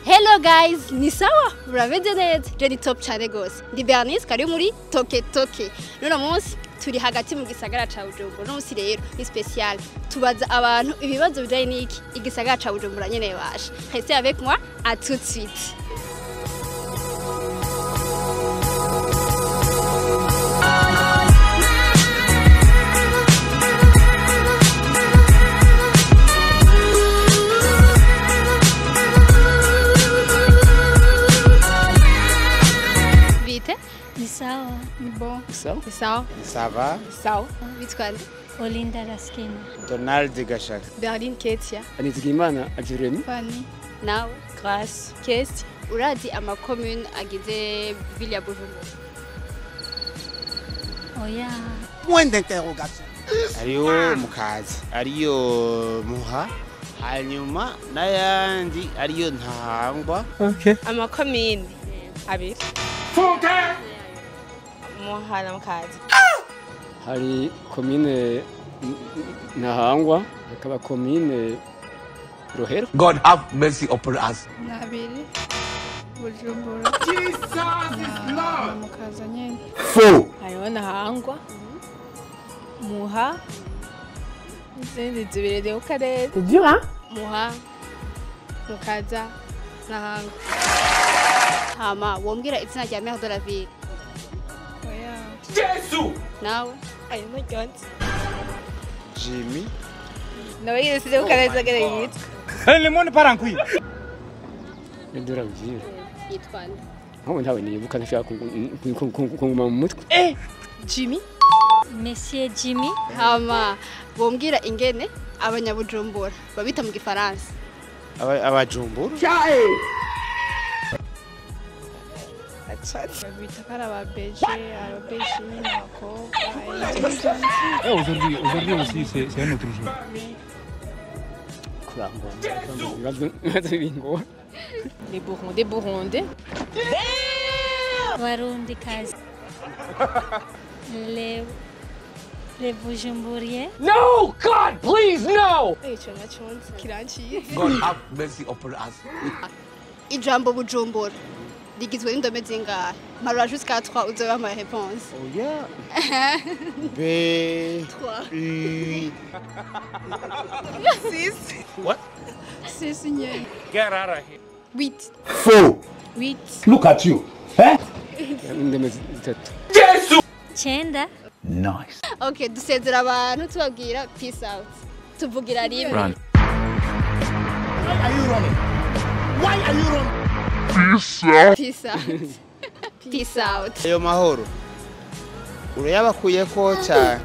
Hello guys, ni sawa? Murameze neza? Je ni top cyane gose. Ndi Bernice kari muri Toke Toke. None munsi turi hagati mu gisagara ca Bujumbura. None munsi rero ni special. Tubaza abantu ibibazo bijanye n'iki igisagara ca Bujumbura nyene basha. Restez avec moi, à tout de suite. Vite? Ni sawa. Ni bon. Sawa. Ni sawa. Ça va? Sawa. Witwa nde? Olinda Raskina. Donald Gashaka. Berlin Ketia. Nizigimana Jeremy. Fanny. Nawe? Grace. Kesi. Urazi ama commune agize ville ya Bujumbura? Oya. Point d'interrogation. Ariyo Mukazi, ariyo Muha, hanyuma n'ayandi ariyo Ntahangwa. Okay. Amakomine abiri. Muha na Mukazi. Hari commune Ntahangwa, hakaba commune Rohero. God have mercy upon us. Nabiri. Bujumbura. Jesus is Lord. Mukaza nyene. Faux. Hariho Ntahangwa, Muha, izindi zibiri ni Ukarere. C'est dur, hein? Muha. Mukaza. Ntahangwa. Hama wombwira izina rya maire de la ville? Oya. Jésus. Nawe? Ayo ntaryonzi. Jimmy. Nawe nyene sinzi Ukarere agere yitwa. Le monde part en couille. De la ville. Yitwa nde? Nkaho ntawe nibuka ntashaka kunguma mu mutwe. Jimmy. Monsieur Jimmy. Hama wombwira ingene abanyabujumbura babita mu gifaransa? Abajumbura. Babita ko ari ababeje, ababeje nyine abakobwa. Aujourd'hui, aujourd'hui aussi, c'est un autre jour. Kurangwa. Ibibazo bingora. Les Burundais, Burundais. Warundi kazi. Les Bujumburiens. No, God, please, no. Ico naco nzi kiranciye. God have mercy upon us. Ijambo Bujumbura rigizwe n'indome zingahe? Mparura jusqu'à 3 uzoba ama réponse. Oya. B 3. U. 6. What? 6 nyene. Get out of here. 8. Faux. 8. Look at you. Hein? Indome zitatu. Jésus. Chenda. Nice. Okay, dusezera abantu tubabwira peace out. Tuvugira rimwe. Why are you running? Why are you running? Peace out. Peace out. Ayo mahoro. Urayabakuyeko cyane.